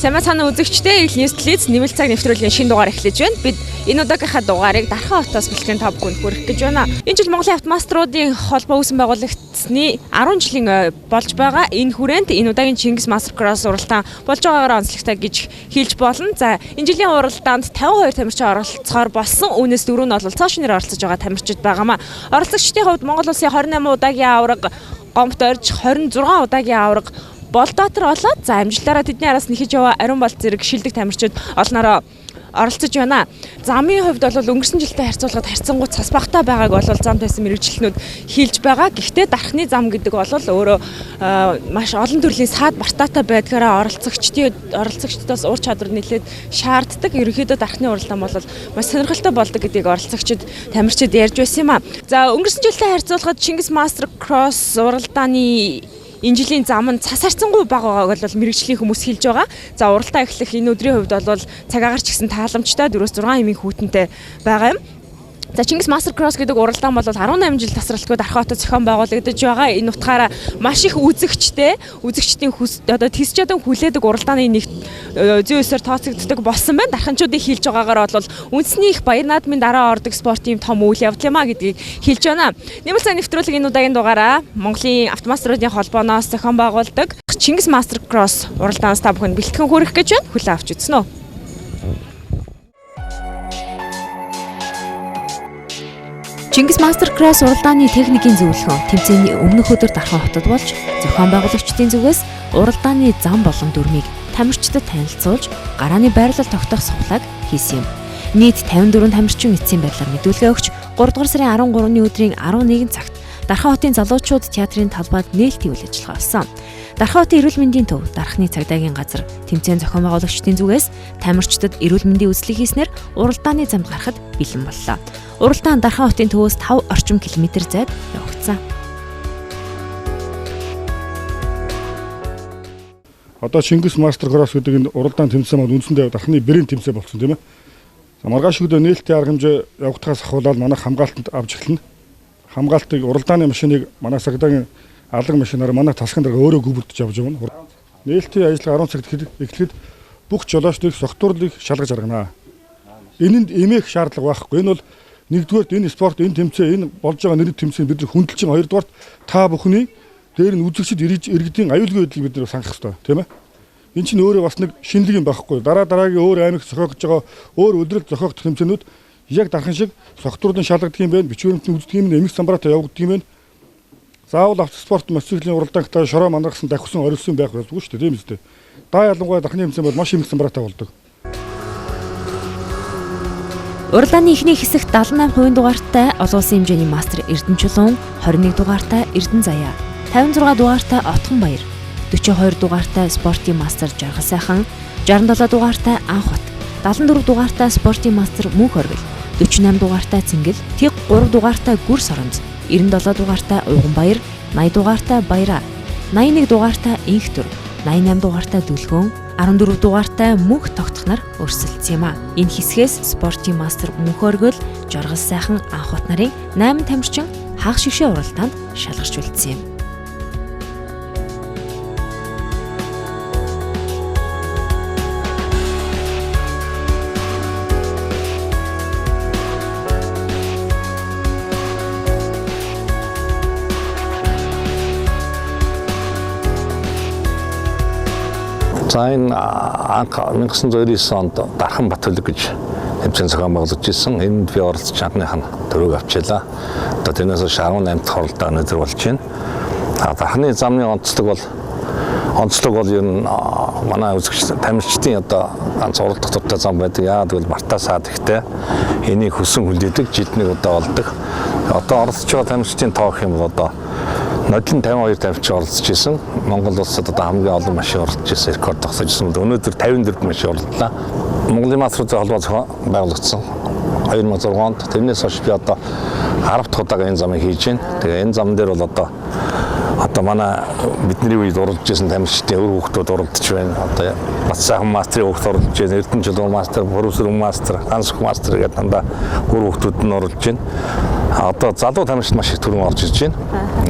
Сайн байцгаана үзэгчдээ Eagle News Телевиз нэмэлт цаг нэвтрүүлгийн шинэ дугаар эхлэж байна. Бид энэ удаагийнхаа дугаарыг Дархан хотоос бэлтгэн та бүхэнд хүргэх гэж байна. Энэ жил Монголын автомаструудын холбоо үүсгэн байгуулагдсаны 10 жилийн болж байгаа. Энэ хүрээнд энэ удаагийн Чингис Мастер Кросс уралдаан болж байгаагаар онцлогтой гэж хэлж болно. За, энэ жилийн уралдаанд 52 тамирчин оролцохоор болсон. Үүнээс дөрөв нь бол цоо шинээр оролцож байгаа тамирчид байгаамаа. Оролцогчдын хувьд Монгол улсын 28 удаагийн аварга Гомбот орж 26 удаагийн аварга Болдоотор болоод, за, амжилтаараа тэдний араас нэхэж яваа ариун болт зэрэг шилдэг тамирчид олноороо оролцож байна. Замын хувьд бол өнгөрсөн жилтэй харьцуулахад харьцангуй цас багтаа байгааг бол замд байсан мэргэжилтнүүд хэлж байгаа. Гэхдээ дархны зам гэдэг бол өөрөө маш олон төрлийн саад бартаатай байдгаараа оролцогчдоос ур чадвар нэлээд шаарддаг. Ерөнхийдөө дархны уралдаан бол маш сонирхолтой болдог гэдгийг оролцогчид тамирчид ярьж байсан юм а. За, өнгөрсөн жилтэй харьцуулахад Чингис Мастер Кросс уралдааны энэ жилийн зам нь цас харьцангуй бага байгааг бол мэргэжлийн хүмүүс хэлж байгаа. За, уралдаан эхлэх энэ өдрийн хувьд бол цаг агаар ч гэсэн тааламжтай 4-6 хэмийн хүйтэнтэй байгаа юм. За, Чингис Мастер Кросс гэдэг уралдаан бол 18 жил тасралтгүй Дархан хотод зохион байгуулагдаж байгаа. Энэ утгаараа маш их үзэгчтэй, үзэгчдийн хүс одоо тэс чадан хүлээдэг уралдааны нэг зүйн ёсоор тооцогддог болсон байна. Дарханчуудын хэлж байгаагаар бол үндэсний их баяр наадмын дараа ордог спортын том үйл явдал юм а гэдгийг хэлж байна. Нэмэлт сайн нэвтрүүлэг энэ удаагийн дугаараа Монголын автомастеруудын холбооноос зохион байгуулдаг Чингис Мастер Кросс уралдаанаас та бүхэнд бэлтгэн хүргэх гэж байна. Хүлээн авч үзнэ үү. Чингис Мастер Кросс уралдааны техникийн зөвлөгөө тэмцээний өмнөх өдөр Дархан хотод болж зохион байгуулагчдын зүгээс уралдааны зам болон дүрмийг тамирчдад танилцуулж гарааны байрлал тогтоох суглааг хийсэн юм. Нийт 54 тамирчин эцсийн байдлаар мэдүүлгээ өгч 3 дугаар сарын 13-ны өдрийн 11 цагт Дархан хотын залуучууд театрын талбайд нээлтийн үйл ажиллагаа болсон. Дархан хотын эрүүл мэндийн төв, Дархны цагдаагийн газар, тэмцээн зохион байгуулагчдын зүгээс тамирчдад эрүүл мэндийн үзлэг хийснээр уралдааны замд гарахад бэлэн боллоо. Уралдаан Дархан хотын төвөөс 5 орчим километр зайд явагдсан. Одоо Чингис Мастер Кросс гэдэг энэ уралдаан тэмцээн маань үндсэндээ Дархны брэнд тэмцээн болсон, тийм ээ. За, маргааш өдөө нээлтийн арга хэмжээ явагдахаас ахуулаад манай хамгаалтанд авч эхэлнэ. Хамгаалтыг уралдааны машиныг манай цагдаагийн алга машинаар манай тасгийн дараа өөрөө гүбэрдэж авч явна. Нээлтийн ажиллагаа 10 цагт эхлэхэд бүх жолоочдыг согтуурлыг шалгаж аргана. Энэнд эмээх шаардлага байхгүй. Энэ бол нэгдүгээрт энэ спорт, энэ тэмцээн, энэ болж байгаа нэрд тэмцээн бид нар хүндэлж байгаа. Хоёрдугаарт та бүхний дээр нь үзэгчид иргэдийн аюулгүй байдлыг бид нар сангах хэрэгтэй, тийм ээ. Энэ чинь өөрөө бас нэг шинэлэг юм байхгүй. Дараа дараагийн өөр аймагт зохиогдож байгаа, өөр өдрөлт зохиогдох тэмцээнүүд яг Дархан шиг согтуурлын шалгагдах юм байна, бичвэр өмчний үздэг юм, эмх самбараатай явагддаг юм байна. Заавал автоспорт мотоциклийн уралдаангтаа шороо манаргасан давхисан орилсон байх болдгоо шүү дээ, тийм үстэй. Даа ялангуяа Дархны тэмцээн бол маш эмх самбараатай болдог. Уралдааны эхний хэсэгт 78% дугаартай олон улсын хэмжээний мастер Эрдэнэ Чулуун, 21 дугаартай Эрдэнэ Заяа, 56 дугаартай Отхон Баяр, 42 дугаартай спортын мастер Жаргал Сайхан, 67 дугаартай Анх Хот, 74 дугаартай спортын мастер Мөнх Оргил, 48 дугаартай Цэнгэл, Тэг 3 дугаартай Гүр Соронз, 97 дугаартай Уган Баяр, 80 дугаартай Баяраа, 81 дугаартай Инхтүр, 88 дугаартай Дүлгөөн, 14 дугаартай Мөнх тогтох нар өрсөлдсөн юм а. Энэ хэсгээс спортын мастер Мөнх Оргил, Жаргал Сайхан, Анх Хот нарын 8 тамирчин хагас шигшээ уралдаанд шалгарч үлдсэн юм. За, энэ анх 1999 онд Дархан Батүлэг гэж тэмцээн зохион байгуулж ирсэн. Энд би оролцож анхных нь дөрөв авчилаа. Одоо тэрнээс хойш 18 дахь уралдаан өнөөдөр болж байна. Дархны замны онцлог бол ер нь манай үзэгч тамирчдын одоо ганц уралдах дуртай зам байдаг. Яагаад гэвэл бартаа саад ихтэй. Энийг хүсэн хүлээдэг, жилд нэг удаа болдог. Одоо оролцож байгаа тамирчдын тоо гэх юм бол одоо нодон 52 тамирчин оролцож исэн. Монгол улсад одоо хамгийн олон машин оролцож исэн рекорд тогтоож исэн. Өнөөдөр 54 машин оролдлоо. Монголын маструудын холбоо зохион байгуулагдсан 2006 онд. Тэрнээс хойш би одоо 10 дахь удаага энэ замыг хийж байна. Тэгээ энэ зам дээр бол одоо манай бидний үед уралдаж исэн тамирчдын өр хүүхдүүд уралдаж байна. Одоо Бат сайхан мастрын хүүхд оролцож байна. Эрдэнэ Чулуун мастер, Бүрүүсрэн мастер, Гансүх мастер гэдэг дандаа өр хүүхдүүд нь оролцож байна. Одоо залуу тамирчид маш их түрүүн орж ирж байна.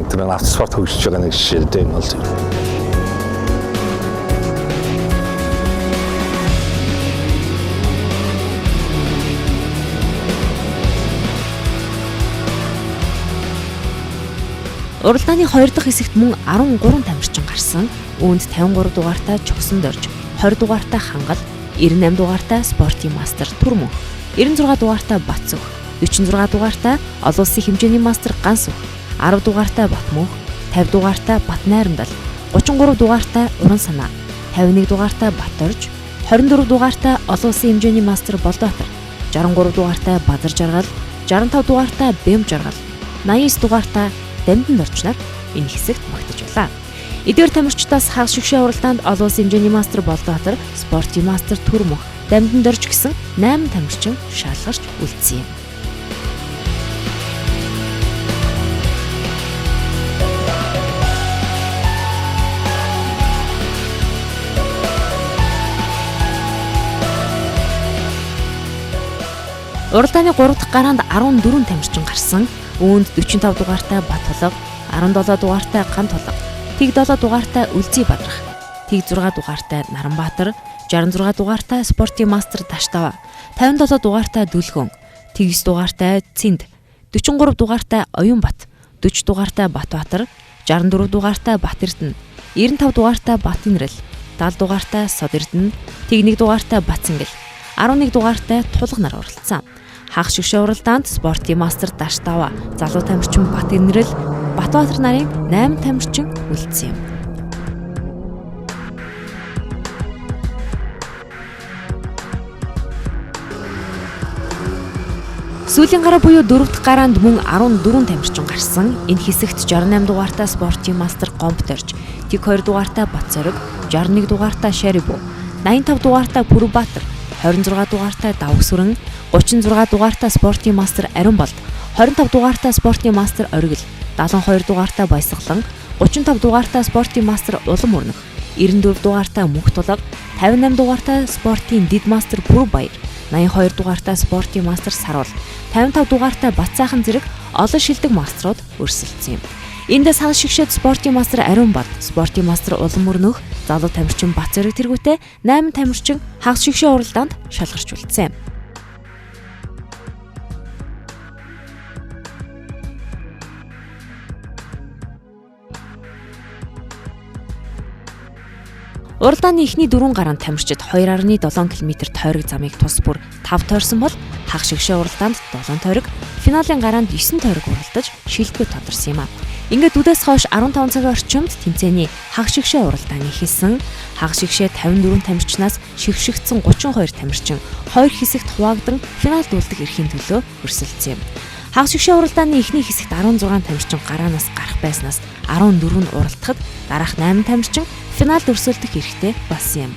Тэр нь автоспорт хөгжиж байгаа нэг жишээ л дээ энэ бол. Уралдааны 2 дахь хэсэгт мөн 13 тамирчин гарсан. Үүнд 53 дугаартай Чогсон Дорж, 20 дугаартай Хангал, 98 дугаартай спортын мастер Түр Мөнх, 96 дугаартай Батсөх, 46 дугаартай олон улсын хэмжээний мастер Гансүх, 10 дугаартай Батмөнх, 50 дугаартай Батнайрамдал, 33 дугаартай Уран Санаа, 51 дугаартай Баторж, 24 дугаартай олон улсын хэмжээний мастер Болдоотор, 63 дугаартай Базар Жаргал, 65 дугаартай Бэм Жаргал, 89 дугаартай Дамдын Дорж нар энэ хэсэгт магтаж байлаа. Эдгээр тамирчдаас хагас шигшээ уралдаанд олон улсын хэмжээний мастер Болдоотор, спортын мастер Түр Мөнх, Дамдын Дорж гэсэн 8 тамирчин шалгарч үлдсэн юм. Уралдааны 3 дахь гараанд 14 тамирчин гарсан. Үүнд 45 дугаартай Батулга, 17 дугаартай Гантулга, Тэг 7 дугаартай Үлзий Бадрах, Тэг 6 дугаартай Наранбаатар, 66 дугаартай спортын мастер Таштава, 57 дугаартай Дүлгөн, Тэг 9 дугаартай Цэнд, 43 дугаартай Оюнбат, 40 дугаартай Батбаатар, 64 дугаартай Бат Эрдэнэ, 95 дугаартай Бат Инрэл, 70 дугаартай Сод Эрдэнэ, Тэг 1 дугаартай Батсэнгэл, 11 дугаартай Тулга нар оролцсон. Хагас шигшээ уралдаанд спортын мастер Даштава, залуу тамирчин Бат Инрэл, Батбаатар нарын 8 тамирчин үлдсэн юм. Сүүлийн гараа буюу 4 дахь гараанд мөн 14 тамирчин гарсан. Энэ хэсэгт 68 дугаартай спортын мастер Гомб Дорж, Тэг 2 дугаартай Батцорог, 61 дугаартай Шарибу, 85 дугаартай Пүрүбаатар, 26 дугаартай Давгсүрэн, 36 дугаартай спортын мастер Ариун Болд, 25 дугаартай спортын мастер Оргил, 72 дугаартай Баясгалан, 35 дугаартай спортын мастер Улам Өрнөх, 94 дугаартай Мөнх Тулга, 58 дугаартай спортын дэд мастер Пүрү Баяр, 82 дугаартай спортын мастер Саруул, 55 дугаартай Батсайхан зэрэг олон шилдэг маструуд өрсөлдсөн юм. Эндээс хагас шигшээд спортын мастер Ариун Болд, спортын мастер Улам Өрнөх, залуу тамирчин Батцорог тэргүүтээ 8 тамирчин хагас шигшээ уралдаанд шалгарч үлдсэн. Уралдааны эхний 4 гараанд тамирчид 2.7 км тойрог замыг тус бүр 5 тойрсон бол хагас шигшээ уралдаанд 7 тойрог, финалийн гараанд 9 тойрог уралдаж шилдэггүй тодорсон юм а. Ингээд үдээс хойш 15 цагийн орчимд тэмцээний хагас шигшээ уралдаан эхэлсэн. Хагас шигшээ 54 тамирчнаас шигшигдсэн 32 тамирчин 2 хэсэгт хуваагдан финалд үлдэх эрхийн төлөө өрсөлдсөн юм. Хагас шигшээ уралдааны эхний хэсэгт 16 тамирчин гараанаас гарах байснаас 14 нь уралдахад дараах 8 тамирчин финалд өрсөлдөх эрхтэй болсон юм.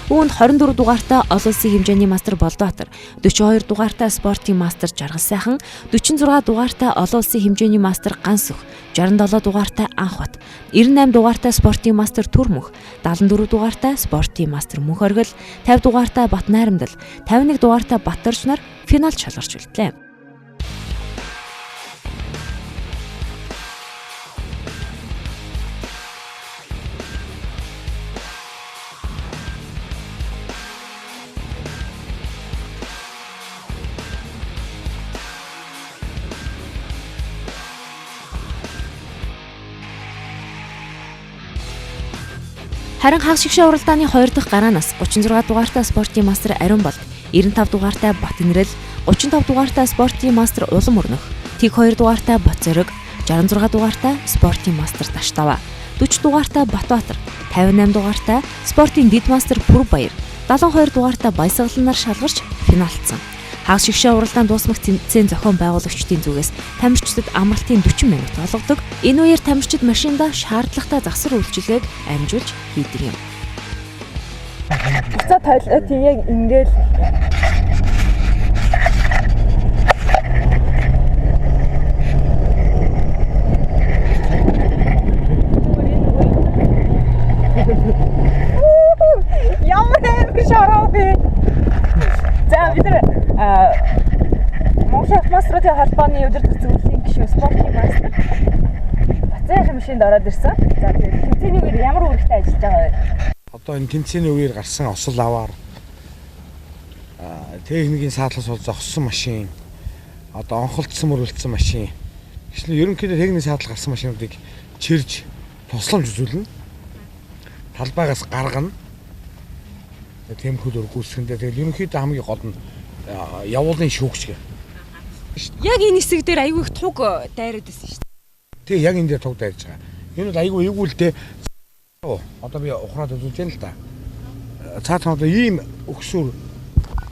Үүнд 24 дугаартай олон улсын хэмжээний мастер Болдоотор, 42 дугаартай спортын мастер Жаргал Сайхан, 46 дугаартай олон улсын хэмжээний мастер Гансүх, 67 дугаартай Анхбат, 98 дугаартай спортын мастер Түр Мөнх, 74 дугаартай спортын мастер Мөнх Оргил, 50 дугаартай Бат Найрамдал, 51 дугаартай Баторж нар финалд шалгарч үлдлээ. Харин хагас шигшээ уралдааны 2 дахь гараанаас 36 дугаартай спортын мастер Ариун Болд, 95 дугаартай Бат Инрэл, 35 дугаартай спортын мастер Улам Өрнөх, Тэг 2 дугаартай Батцорог, 66 дугаартай спортын мастер Таштава, 40 дугаартай Батбаатар, 58 дугаартай спортын дэд мастер Пүр Баяр, 72 дугаартай Баясгалан нар шалгарч финалдсан. Хагас шигшээ уралдаан дуусмах тэмцээн зохион байгуулагчдын зүгээс тамирчдад амралтын 40 минут олгодог. Энэ үеэр тамирчид машиндаа шаардлагатай засвар үйлчилгээг амжуулж хийдэг юм. Буцаа тойлоо тийм яг ингээл Ямар амар шараа бэ? За бид нар Монгол автомаструудын холбооны удирдах зөвлөлийн гишүүн спортын мастер Бацаахын машинд ороод ирсэн. За тэгээд тэмцээний үеэр ямар үүрэгтэй ажиллаж байгаа вэ? Одоо энэ тэмцээний үеэр гарсан осол аваар техникийн саадлаас бол зогссон машин, одоо онхолдсон мөрөлдсөн машин Гэвч ерөнхийдөө техникийн саатал гарсан машинуудыг чирж тусламж үзүүлнэ. Талбайгаас гаргана. Тэмхүүд өргүүлсэндээ тэгэл ерөнхийдөө хамгийн гол нь явуулын шүүгч гэх. Яг энэ хэсэг дээр айгүй их туг дайраад байсан шүү дээ. Тий, яг энэ дээр туг дайрж байгаа. Энэ бол айгүй эвгүй л дээ. Одоо би ухраад үзүүлж байна л да. Цаатан одоо ийм өгсөөр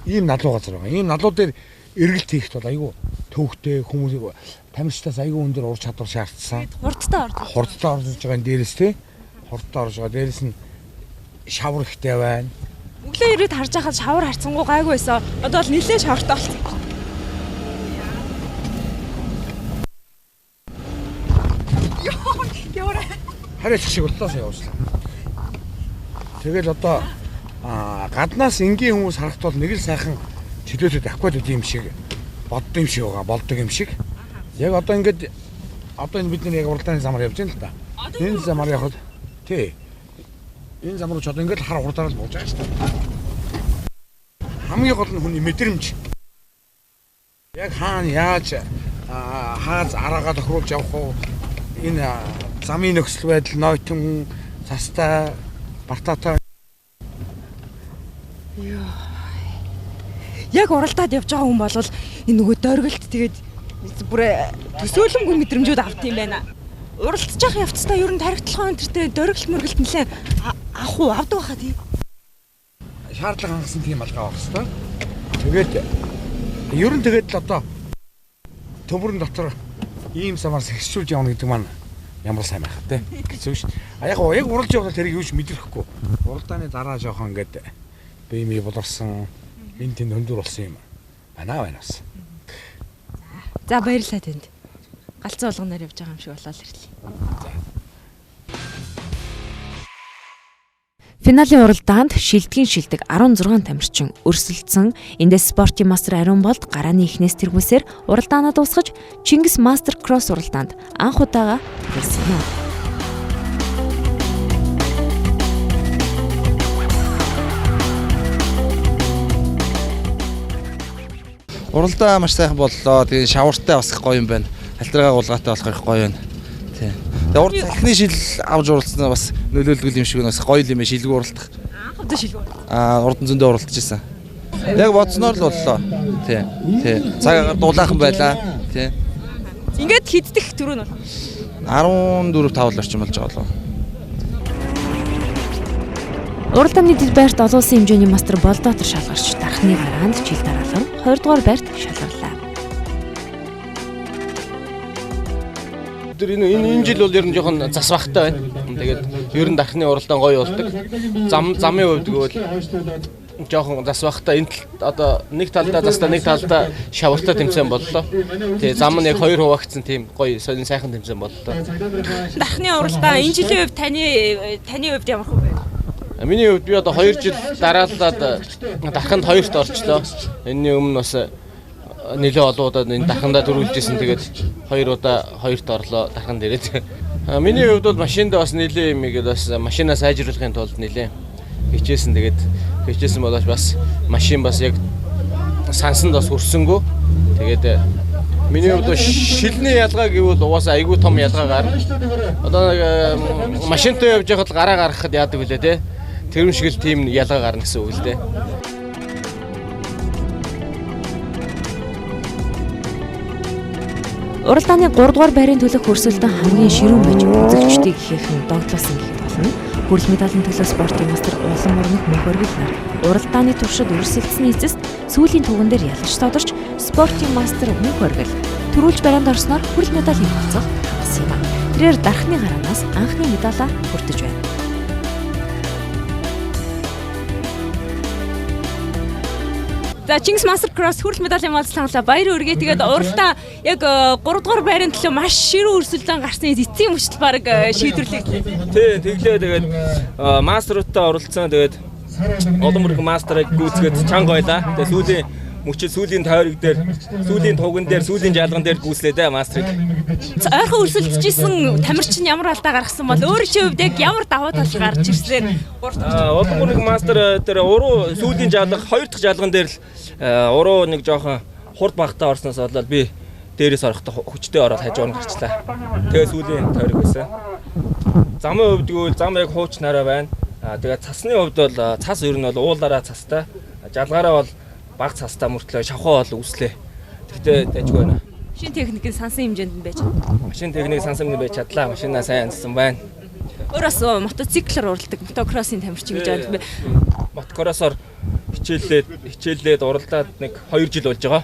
ийм налуу газар байгаа. Ийм налуу дээр эргэлт хийхэд бол айгүй төвхтэй хүмүүсийг тамирчдаас айгүй өндөр ур чадвар шаардсан. Хурдтай орж. Хурдтай орж байгаа энэ дээрээс тий. Хурдтай орж байгаа. Дээрээс нь шавар ихтэй байна. Өглөө ирээд харж байхад шавар харцсангуу гайгүй байсан. Одоо бол нэлээд шавартай болсон. Йоо, Хариуцах шиг боллоо сая явуулсан. Тэгэл одоо гаднаас энгийн хүмүүс харахад бол нэг л сайхан чөлөөтэй давхад үт юм шиг боддог юм шиг байгаа, болдог юм шиг. Яг одоо ингээд одоо энэ бид нар яг уралдааны замаар явж байна л да. Энэ замаар явхад тий. Энэ зам руу ч одоо ингээд хар хурдаар л бууж байгаа шүү дээ. Хамгийн гол нь хүний мэдрэмж. Яг хаана яаж хааз араагаа тохируулж явах уу? Энэ замын нөхцөл байдал нойтон цастай бартаатай. Йоо. Яг уралдаад явж байгаа хүн бол энэ нөгөө дөргөлт тэгээд бүр төсөөлөнгүй мэдрэмжүүд авт юм байна. Уралдаж явах явцдаа ер нь тархитлогын өнтертэй дөргөлт мөргөлт нэлээ авах уу авдаг байхаа тий. Шаардлага хангасан тийм алгаа авах хэвээр. Тэгээд ер нь тэгээд л одоо төмөрн дотор ийм самар сэгсчүүлж явна гэдэг маань ямар сайн байх вэ? Хэцүү шүү. А яг яг уралж явбал тэрийг юу ч мэдрэхгүй. Уралдааны дараа жоохон ингээд бие мий буларсан энэ тэнд өндөр болсон юм байна байна бас. За баярлалаа танд. Галзуу болгоноор явж байгаа юм шиг болоод ирлээ. Финалийн уралдаанд шилдгийн шилдэг 16 тамирчин өрсөлдсөн. Эндээс спортын мастер Ариун Болд гарааны эхнээс тэргүүлсээр уралдаанаа дуусгаж Чингис Мастер Кросс уралдаанд анх удаага хүрсэн юм. Уралдаа маш сайхан боллоо. Тэгээ шавартай бас их гоё юм байна. Алтаргаа гулгаатай болохоор их гоё байна. Тий. Тэгээ урд салхины шил авч уралдсанаа бас нөлөөлдөг юм шиг бас гоё юм ээ шилгүй уралдах. Анх удаа шилгүй. Урдан зөндөө уралдаж ирсэн. Яг бодсноор л боллоо. Тий. Тий. Цаг агаар дулаахан байлаа. Тий. Ингээд хиддэх түрүү нь бол 14 5 л орчим болж байгаа болов. Уралдааны дэд байрт олон улсын хэмжээний мастер Болдоотор шалгарч дархны гараанд жил дараалан 2 дугаар байрт шалгарлаа. Тэр энэ жил бол ер нь жоохон зас багтай байна. Тэгээд ер нь дархны уралдаан гоё болдог. Замын хувьд гэвэл жоохон зас багтай энэ тал одоо нэг талдаа застай нэг талдаа шавартай тэмцээн боллоо. Тэгээ зам нь яг хоёр хуваагдсан тийм гоё сонин сайхан тэмцээн боллоо. Дархны уралдаан энэ жилийн хувьд таны хувьд ямар хөө вэ? Миний хувьд би одоо 2 жил дараалаад дарханд 2-т орчлоо. Энэний өмнө бас нэлээд олон удаа энэ дархандаа төрүүлж исэн. Тэгээд 2 удаа 2-т орлоо дарханд ирээд. Миний хувьд бол машиндаа бас нэлээд юм игээд бас машинаа сайжруулахын тулд нэлээд хичээсэн. Тэгээд хичээсэн болооч бас машин бас яг сансанд бас хүрсэнгүү. Тэгээд миний хувьд шилний ялгаа гэвэл угаасаа айгүй том ялгаа гарна. Одоо нэг машинтай явж байхад гараа гаргахад яадаг вүлээ те. Тэр шиг л тийм ялгаа гарна гэсэн үг л дээ. Уралдааны 3 дугаар байрын төлөх өрсөлдөөн хамгийн ширүүн байж үзэгчдийг ихээхэн догтлуулсан гэх болно. Хүрэл медалийн төлөө спортын мастер улам мөрнөх мөнх нар уралдааны туршид өрсөлдсөний эцэст сүүлийн туган дээр ялж тодорч спортын мастер мөнх өргөл төрүүлж бараанд орсноор хүрэл медалийн болцох хангасан юм. Тэрээр дархны гараанаас анхны медалаа хүртэж байна. За Чингис Мастер Кросс хүрэл медалийн малцлаа баяр өргөе. Тэгээд уралдаа яг 3 дугаар байрын төлөө маш ширүүн өрсөлдөөн гарсан эцсийн мөчл баг шийдвэрлэгдлээ. Тий, тэглээ тэгээд мастеруудтай оролцсон. Тэгээд олон бүрхэн мастерыг гүйцгээд чанга байлаа. Тэгээд сүүлийн мөчид сүүлийн тойрог дээр, сүүлийн туган дээр, сүүлийн жалган дээр гүйцлээ дээ мастерыг. Ойрхон өрсөлдөж исэн тамирчин ямар алдаа гаргасан бол өөрийн хувьд яг ямар давуу тал гарч ирсээр 3 дахь олон бүрхэн мастер дээр уруу сүүлийн жалга, хоёр дахь жалган дээр л уруу нэг жоохон хурд багтаа орсноос болоод би Дээрээс орохдоо хүчтэй ороод хажуугаар нь гарчлаа. Тэгээ сүүлийн тойрог байсан. Замын хувьд гэвэл зам яг хуучнараа байна. Тэгээ цасны хувьд бол цас ер нь бол уулаараа цастай. Жалгаараа бол баг цастай мөртлөө шавхаа бол үслээ. Тэгтээ дайжгүй байна. Машин техникийн сансан хэмжээнд нь байж чадлаа. Машин техник сансан хэмжээнд байж чадлаа. Машинаа сайн янзсан байна. Өөр бас мотоциклээр уралдаг мотокроссын тамирчин гэж байна. Мотокроссоор хичээллээд уралдаад нэг 2 жил болж байгаа.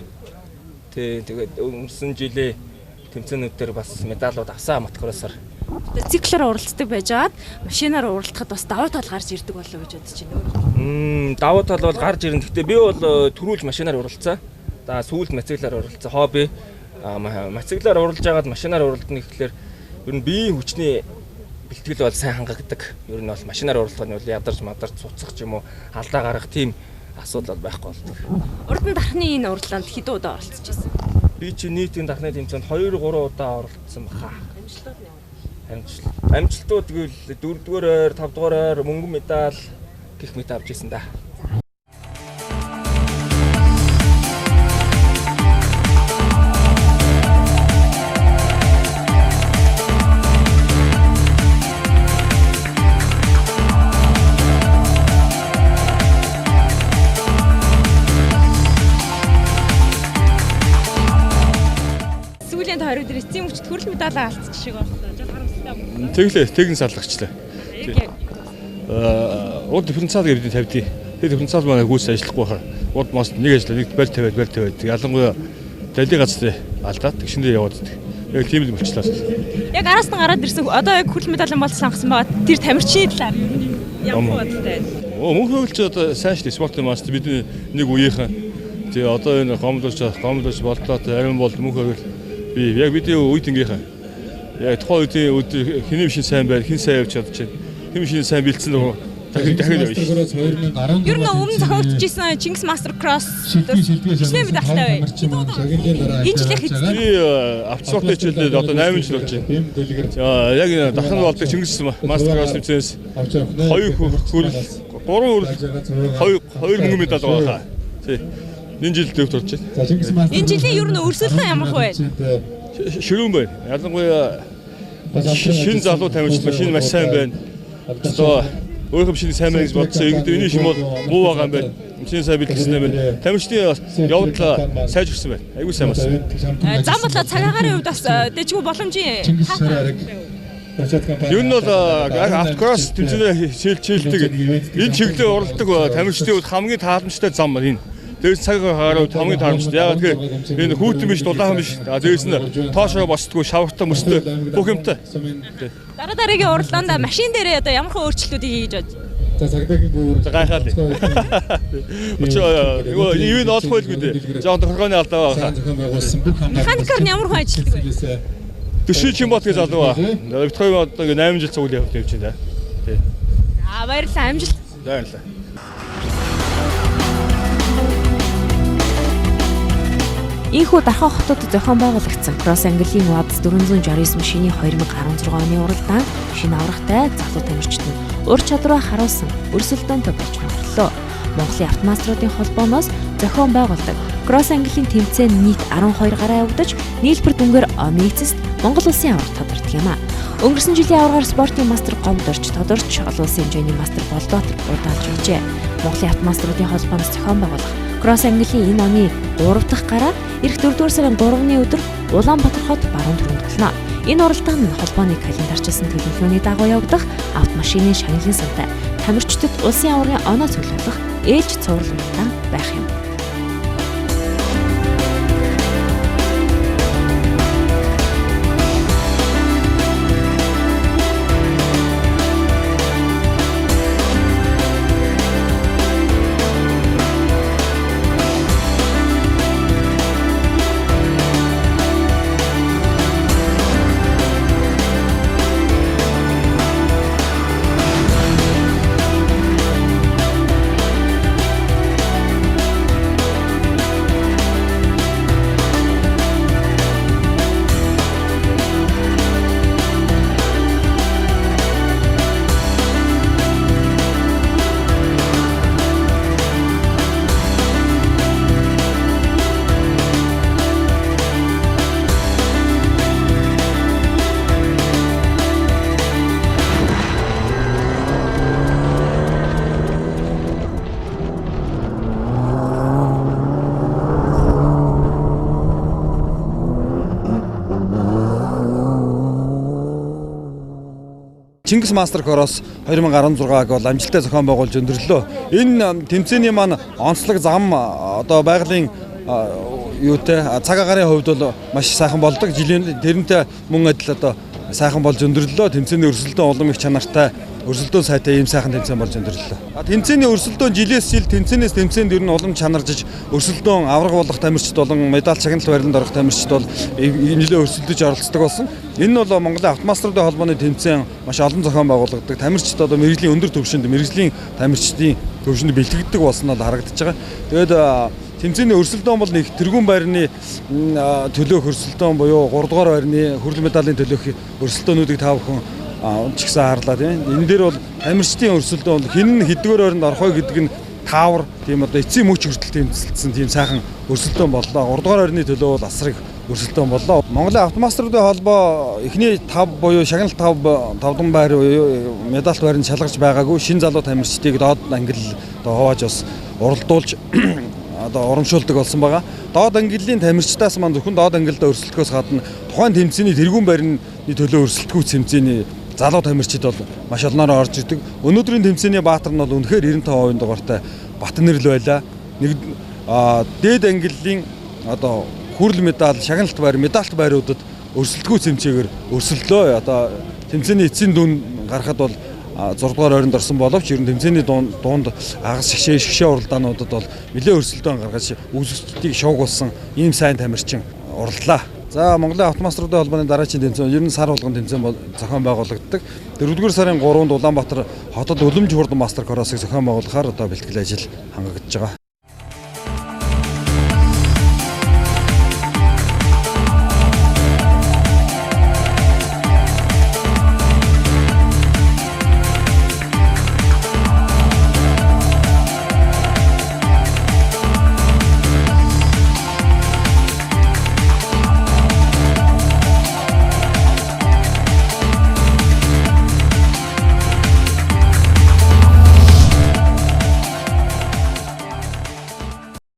Тий, тэгээд өнгөрсөн жилээ тэмцээнүүд дээр бас медалууд авсан мотокроссоор. Мотоциклээр уралддаг байжгаад машинаар уралдахад бас давуу тал гарч ирдэг болов уу гэж бодож байна. Давуу тал бол гарч ирнэ. Гэхдээ би бол түрүүлж машинаар уралдсан. За сүүлд мотоциклаар уралдсан. Хобби. Мотоциклаар уралж байгаад машинаар уралдана гэхлээр ер нь биеийн хүчний бэлтгэл бол сайн хангагддаг. Ер нь бол машинаар уралдах нь бол ядарч мадарч цуцах ч юм уу алдаа гаргах тийм асуудал бол байхгүй болдог. Урд нь дархны энэ уралдаанд хэдэн удаа оролцож байсан? Би чи нийтийн дархны тэмцээнд 2 3 удаа оролцсон баха. Амжилтууд нь ямар? Амжилтууд гэвэл 4-р ойр, 5-р ойр мөнгөн медаль гэх мэт авч ирсэн да. Сүүлийн тойрог дээр эцсийн мөчд хүрэл медаль алдчих шиг боллоо. Жог харамсалтай юм. Тэглээ, тэгэн салгагчлаа. Урд дифференциал гэж бид тавьдیں۔ Тэр дифференциал маань гүйц ажиллахгүй хаа. Урд мас нэг ажиллаа, нэг барь тавиад. Ялангуяа далийн газар алдаад тэгшэндээ яваад идэх. Яг тийм л болчлаа. Яг араас нь гараад ирсэн. Одоо яг хүрэл медалийн болцол хангасан байгаа. Тэр тамирчны талаар ямар бодолтой байна? Мөнх хөлч одоо сайн шүү дээ. Спортын мастер бидний нэг үеийнхэн. Тэгээ одоо энэ гомдолч болтлоо ариун бол мөнх хөл би яг бидний үед ингэхэн. Яг тухайн үеийн өдөр хэний шин сайн байр, хэн сайн явж чадчих. Хэм шин сайн бэлдсэн нөгөө дахин явж. Ер нь өмнө зохиогдож исэн Чингис Мастер Кросс хичнээн медальтай бай. Энэ жилийн хэзээ би автоспортын хичээлдээ одоо 8 жил болж байна. Яг дахин болдог Чингис Мастер Кросс тэмцээнээс 2 хүрэл 3 хүрэл 2 мөнгөн медаль байгаа хаа. Тий. Энэ жил төвд орж байна. Энэ жилийн ер нь өрсөлдөөн ямар хөө байна? Ширүүн байна. Ялангуяа шинэ залуу тамирчин шинэ маш сайн байна. Одоо өөрийнхөө шинэ сайн байна гэж бодсон. Ингэдэг энэ шим бол муу байгаа юм байна. Шинэ сайн бэлтгэсэн юм байна. Тамирчны явдал сайжирсан байна. Айгүй сайн болсон. Зам болоо цаг агаарын хувьд бас дэжгүй боломжийн. Ер нь бол автокросс тэмцээний шилжилдэг энэ чиглэлээр уралдаг тамирчдын хувьд хамгийн тааламжтай зам энэ. Дээрс цаг агаар хувьд хамгийн тааламжтай. Яагаад гэхээр энэ хүүтэн биш, дулаахан биш. Дээрс нь тоошоо босдгүй, шавартай мөстэй бүх юмтай. Дараа дараагийн уралдаанд машин дээрээ одоо ямар хөө өөрчлөлтүүдийг хийж бодож? За цагдаагийн бүүр. Гайхаад. Учир юу н олох байлгүй дээ. Жохон тохиргооны алдаа байгаа. Механикаар нь ямар хөө ажилладаг вэ? Төший Чимбот гэж залуу ба. Бид хоёр одоо 8 жил цуглын явж байна. Тий. За баярлалаа, амжилт. Баярлалаа. Ийхүү Дархан хотод зохион байгуулагдсан Кросс Английн УАЗ 469 машины 2016 оны уралдаан шинэ аврагтай залуу тамирчид нь ур чадвараа харуулсан өрсөлдөөнтэй болж өндөрлөө. Монголын автомаструудын холбооноос зохион байгуулдаг Кросс Английн тэмцээн нийт 12 гаруй явагдаж нийлбэр дүнгээр оны эцэст Монгол улсын аварга тодордог юм а. Өнгөрсөн жилийн аваргаар спортын мастер Гомдорч тодорч олон улсын хэмжээний мастер Болдоотор уралдаалж байжээ. Монголын автомаструудын холбооноос зохион байгуулах Кросс Английн энэ оны 3 дахь гараа эх 4-р сарын 3-ны өдөр Улаанбаатар хот баруун түрүүнд болно. Энэ уралдаан нь холбооны календарчилсан төлөвлөгөөний дагуу явагдах автомашины шагналын сантай тамирчдад улсын аваргын оноо цуглуулах ээлж цуврал уралдаан байх юм. Чингис Мастер Кросс 2016-г бол амжилттай зохион байгуулж өндөрлөө. Энэ тэмцээний маань онцлог зам одоо байгалийн юутай цаг агаарын хувьд бол маш сайхан болдог. Жилийн тэрнтэй мөн адил одоо сайхан болж өндөрлөө. Тэмцээний өрсөлдөөн улам их чанартай, өрсөлдөөн сайтай ийм сайхан тэмцээн болж өндөрлөө. Тэмцээний өрсөлдөөн жилээс жил, тэмцээнээс тэмцээнд ер нь улам чанаржиж, өрсөлдөөн авраг болох тамирчид болон медаль шагналт байрлалд орох тамирчид бол нэлээд өрсөлдөж оролцдог болсон. Энэ нь бол Монголын автомастеруудын холбооны тэмцээн маш олон зохион байгуулагддаг. Тамирчид одоо мэргэжлийн өндөр түвшинд, мэргэжлийн тамирчдын түвшинд бэлтгэгддэг болсон нь харагдаж байгаа. Тэгээд тэмцээний өрсөлдөөн бол нэг тэргүүн байрны төлөөх өрсөлдөөн буюу 3 дугаар байрны хүрэл медалийн төлөөх өрсөлдөөнүүдийг та бүхэн ч гэсэн харлаа тийм. Энэ дээр бол тамирчдын өрсөлдөөн бол хэн нь хэддүгээр байранд орох вэ гэдэг нь таавар тийм одоо эцсийн мөч хүртэл тэмцэлсэн тийм сайхан өрсөлдөөн боллоо. 3 дугаар байрны төлөө бол асар их өрсөлдөөн боллоо. Монголын автомастеруудын холбоо эхний 5 буюу шагнал 5 тавдан байр буюу медальт байранд шалгарч байгаагүй шин залуу тамирчдыг доод ангил одоо хувааж бас уралдуулж одоо урамшуулдаг болсон байгаа. Доод ангиллын тамирчдаас маань зөвхөн доод ангилдаа өрсөлдөхөөс гадна тухайн тэмцээний тэргүүн байрны төлөө өрсөлдөхүй тэмцээний залуу тамирчид бол маш олноороо орж ирдэг. Өнөөдрийн тэмцээний баатар нь бол үнэхээр 95% дугаартай Батнэрл байлаа. Нэг дээд ангиллын одоо хүрэл медаль, шагналт байр, медальт байруудад өрсөлдөхүй тэмцээгээр өрсөлдлөө. Одоо тэмцээний эцсийн дүн гарахад бол 6 дугаар ойронд орсон боловч ер нь тэмцээний дунд агас шигшээ уралдаануудад бол нэлээд өрсөлдөөн гаргаж үзэгчдийг шуугуулсан ийм сайн тамирчин уралдлаа. За Монголын автомастеруудын холбооны дараачийн тэмцээн ер нь сар болгон тэмцээн зохион байгуулагддаг. 4-р сарын 3-нд Улаанбаатар хотод Үлэмж хурдан Мастер Кроссыг зохион байгуулахаар одоо бэлтгэл ажил хангагдж байгаа.